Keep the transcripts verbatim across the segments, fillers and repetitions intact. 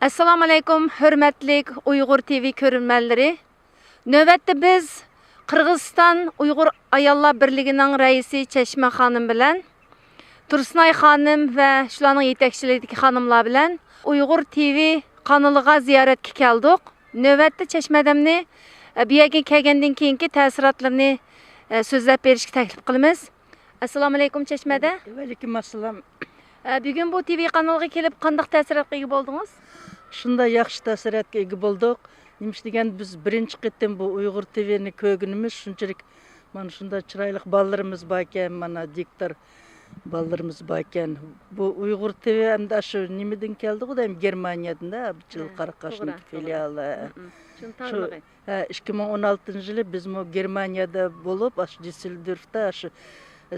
ئەسسالامۇئەلەيكۇم، ھۆرمەتلىك ئۇيغۇر تىۋى كۆرۈرمەنلىرى. نۆۋەتتە بىز قىرغىزىستان ئۇيغۇر ئاياللار بىرلىكىنىڭ رەئىسى چەشمە خانىم بىلەن، تۇرسۇنئاي خانىم ۋە شۇلارنىڭ يېتەكچىلىكىدىكى خانىملار بىلەن ئۇيغۇر تىۋى قانىلىغا زىيارەتكە كەلدۇق. نۆۋەتتە چەشمە ئادەمنى، ئە، بۇ يەرگە كەلگەندىن كېيىنكى تەسىراتلىرىنى، ئە، سۆزلەپ بېرىشكە تەكلىپ قىلىمىز. ئەسسالامۇئەلەيكۇم، چەشمە ئادە. ۋەئەلەيكۇم ئەسسالام. ئە، بۈگۈن بۇ تىۋى قانالغا كېلىپ قانداق تەسىراتقا ئىگە بولدىڭىز؟ شۇنداق ياخشى تەسىراتقا ئىگە بولدۇق. نېمىش دېگەندە، بىز بىرىنچى قېتىم بۇ ئۇيغۇر تىۋىنى كۆرگىنىمىز، شۇنچىلىك مانا شۇنداق چىرايلىق بالىلىرىمىز باركەن، مانا دىكتور بالىلىرىمىز باركەن. بۇ ئۇيغۇر تىۋى ئەمدى شۇ نېمىدىن كەلدىغۇ دەيمەن، گېرمانىيەدىن-دە، ئابجىل ھە، قاراقاشنىڭ توغرا، توغرا. فىلىالى. ھە. مم، مم. شۇنى شۇ تارلىغى. ھە، ئىككى مىڭ ئون ئالتىنچى يىلى بىزمۇ گېرمانىيەدە بولۇپ، ئاشۇ دىسسېلدورفتا ئاشۇ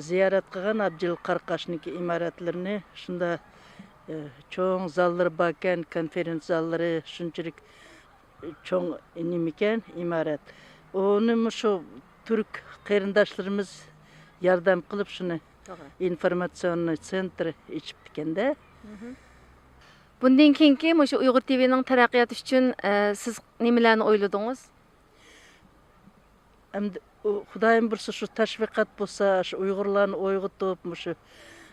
زىيارەت قىلغان ئابجىل قاراقاشنىڭكى ئىمارەتلىرىنى. شۇنداق، ئە، چوڭ زاللىرى باركەن، كونفېرېنس زاللىرى شۇنچىلىك چوڭ نېمىكەن، ئىمارەت. ئۇنى مۇشۇ تۈرك قېرىنداشلىرىمىز ياردەم قىلىپ، شۇنى توغرا. ئىنفورماتسىيوننىي سېنتىر ئېچىپتىكەن-دە. مم. بۇندىن كېيىنكى مۇشۇ ئۇيغۇر تىۋىنىڭ تەرەققىياتى ئۈچۈن، ئە، سىز نېمىلەرنى ئويلىدىڭىز؟ ئەمدى ئۇ، خۇدايىم بۇيرۇسا، شۇ تەشۋىقات بولسا، شۇ ئۇيغۇرلارنى ئويغىتىپ، مۇشۇ،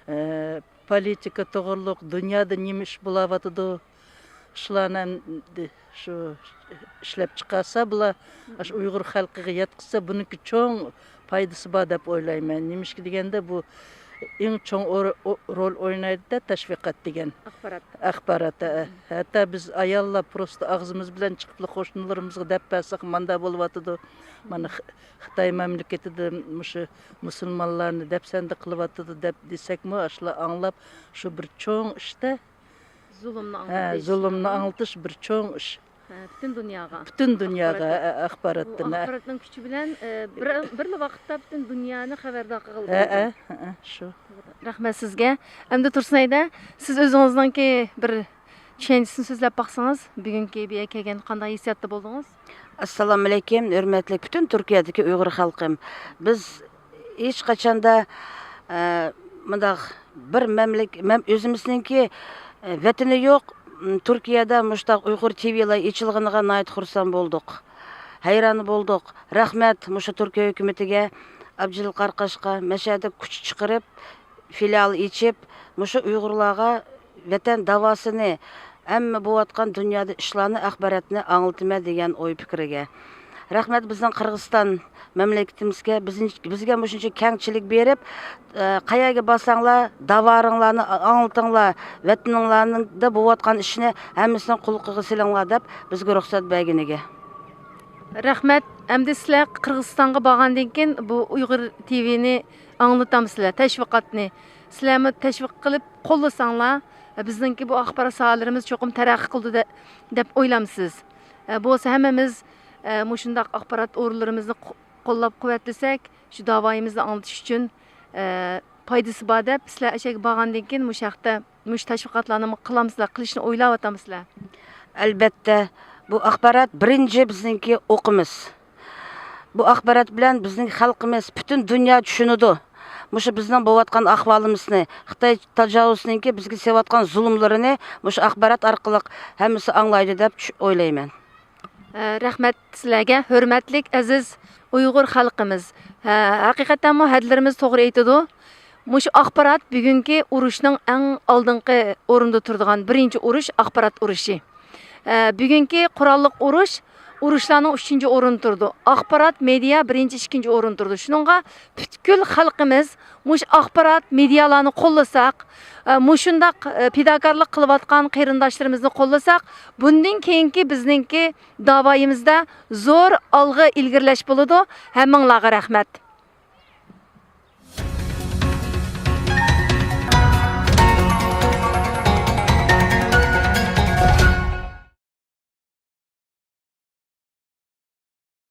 ئە، پولىتىكا توغرۇلۇق، دۇنيادا نېمە ئىش بولاۋاتىدۇ، شۇلارنى ئەمدى شۇ ئىشلەپ چىقارسا، بۇلار شۇ ئۇيغۇر خەلقىگە يەتكۈزسە، بۇنىڭكى چوڭ پايدىسى بار دەپ ئويلايمەن. نېمىشقا دېگەندە، بۇ ئەڭ چوڭ ئور-، ئو-، رول ئوينايدۇ-دە، تەشۋىقات دېگەن. ئاخبارات. ئاخبارات، ھە. ھەتتا بىز ئاياللار پروستو ئاغزىمىز بىلەن چىقىپلا قوشنىلىرىمىزغا دەپ بەرسەك، ماندا بولۇۋاتىدۇ. مانا خ-، خىتاي مەملىكىتىدە مۇشۇ مۇسۇلمانلارنى دەپسەندە قىلىۋاتىدۇ دەپ دېسەكمۇ، ئاشۇلار ئاڭلاپ، شۇ بىر چوڭ ئىشتا زۇلۇمنى ھە، ئاڭلىتىش. زۇلۇمنى ئاڭلىتىش بىر چوڭ ئىش. ھە، پۈتۈن دۇنياغا. پۈتۈن دۇنياغا، ئاخبارات. ئە، ئاخباراتتىن، بۇ ھە. ئاخباراتنىڭ كۈچى بىلەن، ئە، بىر، بىرلا ۋاقىتتا پۈتۈن دۇنيانى خەۋەردار قىلغىلى ھە، بولىدۇ. ھە، ھە، شۇ. رەھمەت سىزگە. ئەمدى تۇرسۇن ھەيدەر، سىز ئۆزىڭىزنىڭكى بىر چۈشەنچىسىنى سۆزلەپ باقسىڭىز، بۈگۈنكى بۇ يەرگە كەلگەندە قانداق ھېسسىياتتا بولدىڭىز؟ ئەسسالامۇئەلەيكۇم، ھۆرمەتلىك پۈتۈن تۈركىيەدىكى ئۇيغۇر خەلقىم. بىز ھېچقاچاندا، ئە، مۇنداق بىر مەملىك-، مەم-، ئۆزىمىزنىڭكى، ئە، ۋەتىنى يوق، م، تۈركىيەدە مۇشتاق ئۇيغۇر تىۋىلار ئېچىلغىنىغا ناھايىتى خۇرسەن بولدۇق. ھەيران بولدۇق. رەھمەت مۇشۇ تۈركىيە ھۆكۈمىتىگە، ئابجىل قاراقاشقا، مەشەدە كۈچ چىقىرىپ، فىلىيال ئېچىپ، مۇشۇ ئۇيغۇرلارغا ۋەتەن داۋاسىنى، ھەممە بولۇۋاتقان دۇنيادا ئىشلارنى، ئاخباراتنى ئاڭلىتىمەن دېگەن ئوي پىكرىگە. رەھمەت بىزنىڭ قىرغىزىستان مەملىكىتىمىزگە، بىزنى، بىزگە مۇشۇنچە كەڭچىلىك بېرىپ، ئە، قەيەرگە بارساڭلار، داۋالىرىڭلارنى ئاڭلىتىڭلار، ۋەتىنىڭلاردا بولۇۋاتقان ئىشنى ھەممىسىنىڭ قۇلىقىغا سېلىڭلار دەپ بىزگە رۇخسەت بەرگىنىگە. رەھمەت. ئەمدى سىلەر قىرغىزىستانغا بارغاندىن كېيىن بۇ ئۇيغۇر تىۋىنى ئاڭلىتامسىلەر، تەشۋىقاتنى. سىلەرمۇ تەشۋىق قىلىپ قوللىساڭلار، بىزنىڭكى بۇ ئاخبارات ساھەلىرىمىز چوقۇم تەرەققىي قىلىدۇ دە-، دەپ ئويلامسىز؟ بولسا ھەممىمىز، ئە، مۇشۇنداق ئاخبارات ئورۇنلىرىمىزنى قو-، قوللاپ قۇۋۋەتلىسەك، شۇ داۋايىمىزنى ئاڭلىتىش ئۈچۈن، ئە، پايدىسى بار دەپ، سىلەر ئەشەگە بارغاندىن كېيىن مۇشۇ ھەقتە مۇشۇ تەشۋىقاتلارنىمۇ قىلامسىلەر، قىلىشنى ئويلاۋاتامسىلەر؟ ئەلبەتتە، بۇ ئاخبارات بىرىنچى بىزنىڭكى ئوقىمىز. بۇ ئاخبارات بىلەن بىزنىڭ خەلقىمىز، پۈتۈن دۇنيا چۈشىنىدۇ. مۇشۇ بىزنىڭ بولۇۋاتقان ئەھۋالىمىزنى، خىتاي تاجاۋۇزچىنىڭكى بىزگە سېلىۋاتقان زۇلۇملىرىنى مۇشۇ ئاخبارات ئارقىلىق ھەممىسى ئاڭلايدۇ دەپ چۈ-، ئويلايمەن. ئە، رەھمەت سىلەرگە، ھۆرمەتلىك ئەزىز ئۇيغۇر خەلقىمىز. ھە، ھەقىقەتەنمۇ ھەدىلىرىمىز توغرا ئېيتىدۇ. مۇشۇ ئاخبارات بۈگۈنكى ئۇرۇشنىڭ ئەڭ ئالدىنقى ئورۇندا تۇرىدىغان بىرىنچى ئۇرۇش، ئاخبارات ئۇرۇشى. ئە، بۈگۈنكى قوراللىق ئۇرۇش، ئۇرۇشلارنىڭ ئۈچىنچى ئورۇندا تۇرىدۇ. ئاخبارات، مېدىيا بىرىنچى، ئىككىنچى ئورۇندا تۇرىدۇ. شۇنىڭغا پۈتكۈل خەلقىمىز مۇشۇ ئاخبارات، مېدىيالارنى قوللىساق، ئە، مۇشۇنداق، ئە، پىداكارلىق قىلىۋاتقان قېرىنداشلىرىمىزنى قوللىساق، بۇندىن كېيىنكى بىزنىڭكى داۋايىمىزدا زور ئالغا ئىلگىرىلەش بولىدۇ. ھەممىڭلارغا رەھمەت.